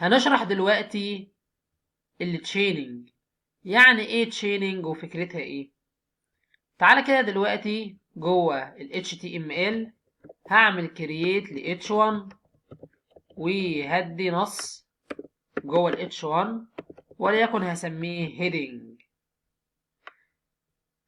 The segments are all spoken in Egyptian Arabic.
هنشرح دلوقتي ال chaining. يعني ايه chaining وفكرتها ايه؟ تعالى كده دلوقتي جوه ال HTML هعمل create ل H1 وهدي نص جوه ال H1 وليكن هسميه heading.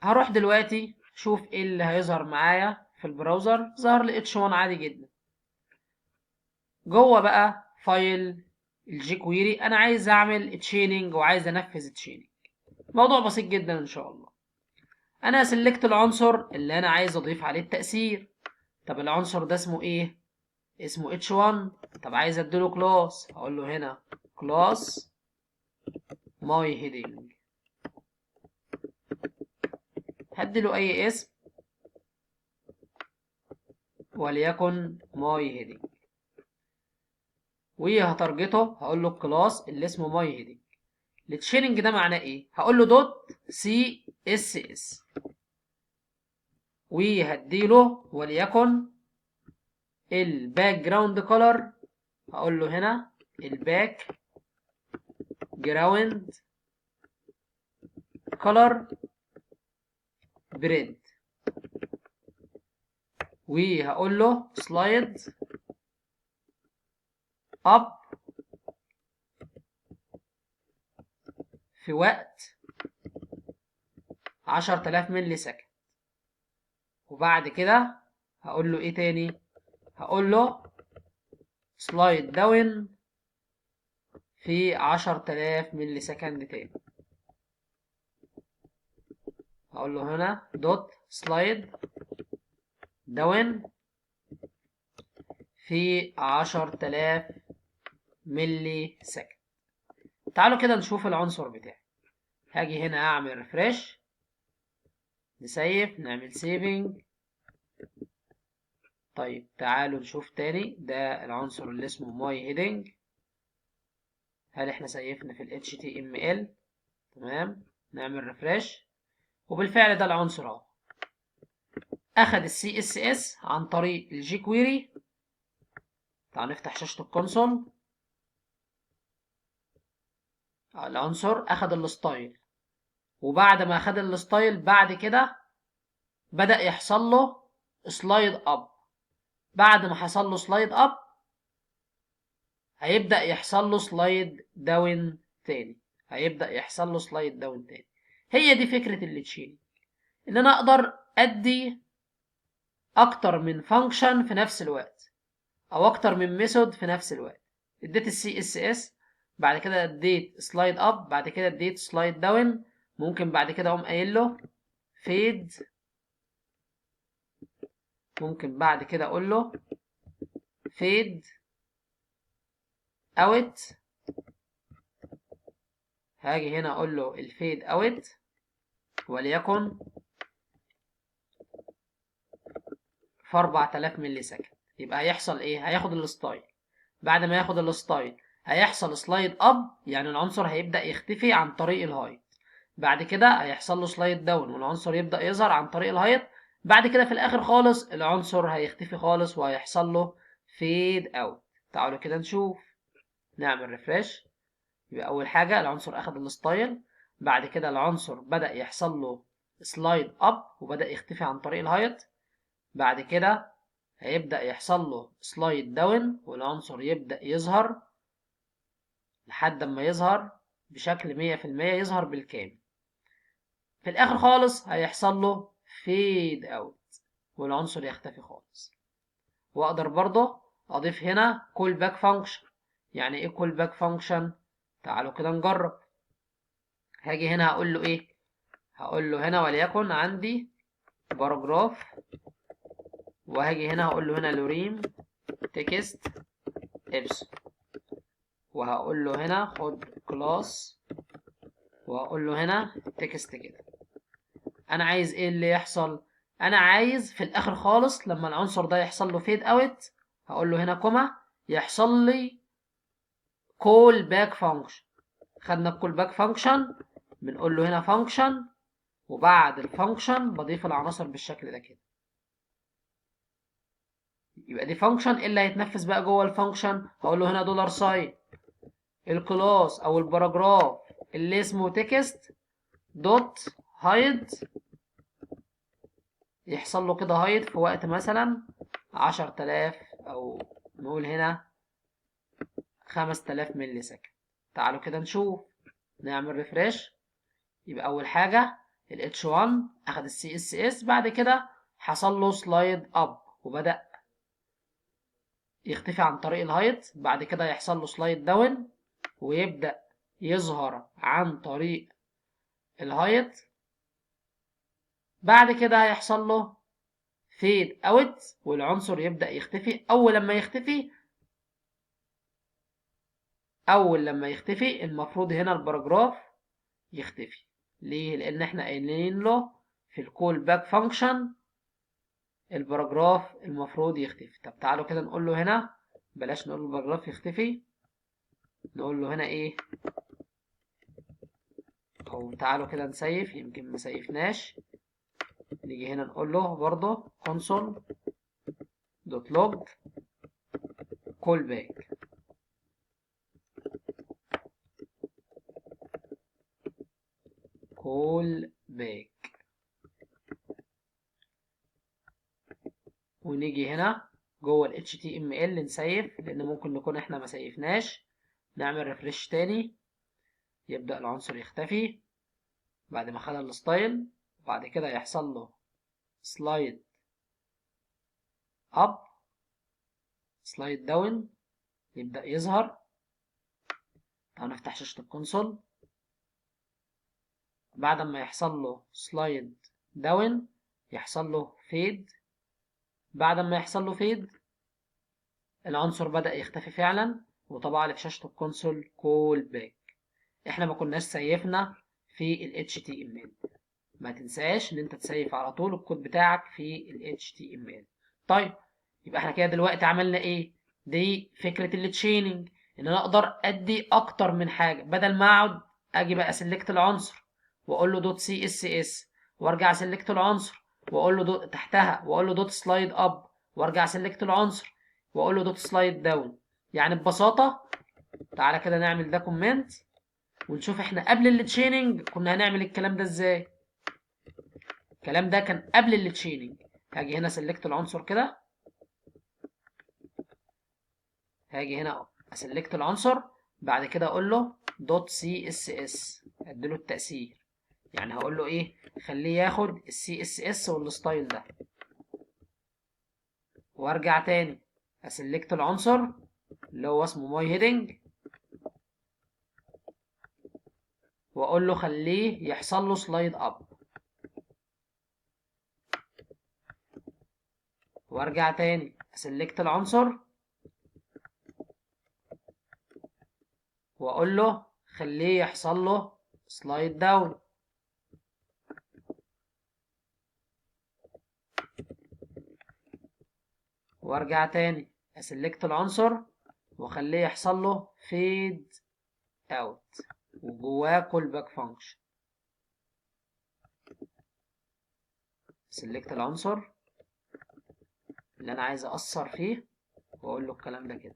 هروح دلوقتي شوف ايه اللي هيظهر معايا في ال browser. ظهر لي H1 عادي جدا. جوه بقى file ال jQuery انا عايز اعمل chaining وعايز انفذ chaining. موضوع بسيط جدا ان شاء الله. انا select العنصر اللي انا عايز اضيف عليه التأثير. طب العنصر ده اسمه ايه؟ اسمه h1. طب عايز اديله class، هقول له هنا class my heading، هديله اي اسم وليكن my heading، وه target ه هقول له ال class اللي اسمه my heading. ال chaining ده معناه ايه؟ هقول له dot CSS وهديله وليكن ال background color، هقول له هنا ال background color ب red، وهقول له slide up في وقت 10000 millisecond. وبعد كده هقول له ايه تاني؟ هقول له slide down في 10000 millisecond تاني. هقول له هنا dot slide down في 10000 millisecond. تعالوا كده نشوف العنصر بتاعي. هاجي هنا اعمل refresh، نسيف، نعمل saving. طيب تعالوا نشوف تاني ده العنصر اللي اسمه my heading. هل احنا سيفنا في ال HTML؟ تمام، نعمل refresh، وبالفعل ده العنصر اهو. اخد ال CSS عن طريق ال jQuery. تعالوا نفتح شاشة ال console. العنصر اخد ال style، وبعد ما اخد ال style بعد كده بدأ يحصل له slide up. بعد ما حصل له slide up هيبدأ يحصل له slide down تاني، هيبدأ يحصل له slide down تاني. هي دي فكرة ال chaining، ان انا اقدر ادي اكتر من function في نفس الوقت او اكتر من method في نفس الوقت. اديت ال CSS، بعد كده اديت slide up، بعد كده اديت slide down. ممكن بعد كده اقوم قايل له fade، ممكن بعد كده اقول له fade out. هاجي هنا اقول له ال fade out وليكن في 4000 millisecond. يبقى هيحصل ايه؟ هياخد ال style. بعد ما ياخد ال style هيحصل slide up، يعني العنصر هيبدأ يختفي عن طريق ال height. بعد كده هيحصل له slide down والعنصر يبدأ يظهر عن طريق ال height. بعد كده في الاخر خالص العنصر هيختفي خالص وهيحصل له fade out. تعالوا كده نشوف، نعمل refresh. يبقى اول حاجة العنصر اخد ال style، بعد كده العنصر بدأ يحصل له slide up وبدأ يختفي عن طريق ال height. بعد كده هيبدأ يحصل له slide down والعنصر يبدأ يظهر لحد ما يظهر بشكل 100%، يظهر بالكامل. في الآخر خالص هيحصل له fade out والعنصر يختفي خالص. وأقدر برضه أضيف هنا callback function. يعني إيه callback function؟ تعالوا كده نجرب. هاجي هنا هقول له إيه؟ هقول له هنا وليكن عندي paragraph، وهاجي هنا هقول له هنا lorem text ipsum، وهقول له هنا خد class، وهقول له هنا text كده. انا عايز ايه اللي يحصل؟ انا عايز في الاخر خالص لما العنصر ده يحصل له fade out هقول له هنا comma يحصل لي callback function. خدنا ال callback function، بنقول له هنا function، وبعد ال function بضيف العناصر بالشكل ده كده. يبقى دي function. ايه اللي هيتنفذ بقى جوه ال function؟ هقول له هنا dollar sign ال class او ال paragraph اللي اسمه text dot hide، يحصل له كده hide في وقت مثلا 10000، او نقول هنا 5000 millisecond. تعالوا كده نشوف، نعمل refresh. يبقى اول حاجة ال H1 اخد ال CSS، بعد كده حصل له slide up وبدأ يختفي عن طريق ال height، بعد كده يحصل له slide down ويبدأ يظهر عن طريق ال height، بعد كده هيحصل له fade out والعنصر يبدأ يختفي. اول لما يختفي المفروض هنا ال paragraph يختفي. ليه؟ لان احنا قايلين له في ال callback function ال paragraph المفروض يختفي. طب تعالوا كده نقول له هنا، بلاش نقول له ال paragraph يختفي، نقول له هنا ايه، او تعالوا كده نسيف، يمكن ما سيفناش. نيجي هنا نقول له برضه console dot log callback. callback، ونيجي هنا جوه ال HTML نسيف، لان ممكن نكون احنا ما سيفناش. نعمل refresh تاني، يبدأ العنصر يختفي بعد ما خد ال style، وبعد كده يحصل له slide up slide down يبدأ يظهر. تعالوا نفتح شاشة ال console. بعد ما يحصل له slide down يحصل له fade، بعد ما يحصل له fade العنصر بدأ يختفي فعلا، وطبع لي في شاشة ال console callback. احنا ما كناش سيفنا في ال HTML، ما تنساش ان انت تسيف على طول الكود بتاعك في ال HTML. طيب يبقى احنا كده دلوقتي عملنا ايه؟ دي فكرة ال chaining، ان انا اقدر ادي اكتر من حاجة، بدل ما اقعد اجي بقى select العنصر واقول له dot CSS، وارجع select العنصر واقول له dot تحتها واقول له dot slide up، وارجع select العنصر واقول له dot slide down. يعني ببساطة تعالى كده نعمل ده comment ونشوف احنا قبل ال chaining كنا هنعمل الكلام ده ازاي. الكلام ده كان قبل ال chaining. هاجي هنا select العنصر كده، هاجي هنا ا select العنصر، بعد كده اقول له dot CSS، اديله التأثير، يعني هقول له ايه؟ خليه ياخد ال CSS وال style ده. وارجع تاني ا select العنصر اللي هو اسمه my heading واقول له خليه يحصل له slide up، وارجع تاني ا select العنصر واقول له خليه يحصل له slide down، وارجع تاني ا select العنصر واخليه يحصل له fade out وجواه callback function. select العنصر اللي انا عايز اثر فيه واقول له الكلام ده كده.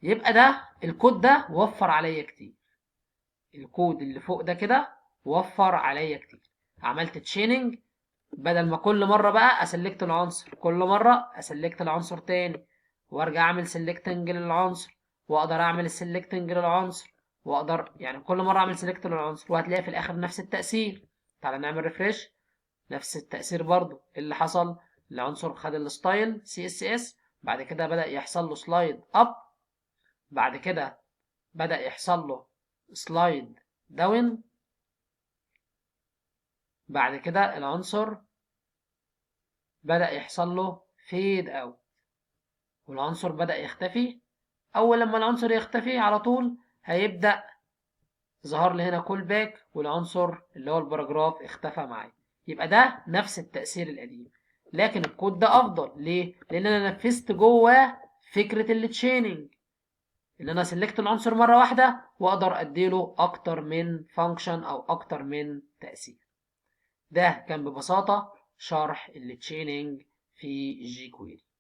يبقى ده الكود ده وفر عليا كتير، الكود اللي فوق ده كده وفر عليا كتير. عملت chaining، بدل ما كل مرة بقى ا select العنصر، كل مرة ا select العنصر تاني وارجع اعمل selecting للعنصر، واقدر اعمل ال selecting للعنصر، واقدر يعني كل مرة اعمل select للعنصر، وهتلاقي في الاخر نفس التأثير. تعالى نعمل refresh، نفس التأثير برضو. اللي حصل العنصر خد ال style CSS، بعد كده بدأ يحصل له slide up، بعد كده بدأ يحصل له slide down، بعد كده العنصر بدأ يحصل له fade out والعنصر بدأ يختفي. اول لما العنصر يختفي على طول هيبدأ ظهر لي هنا callback والعنصر اللي هو ال paragraph اختفى معايا. يبقى ده نفس التأثير القديم، لكن الكود ده افضل. ليه؟ لان انا نفذت جوه فكرة ال chaining، ان انا select العنصر مرة واحدة واقدر اديله اكتر من function او اكتر من تأثير. ده كان ببساطة شرح ال chaining في jQuery.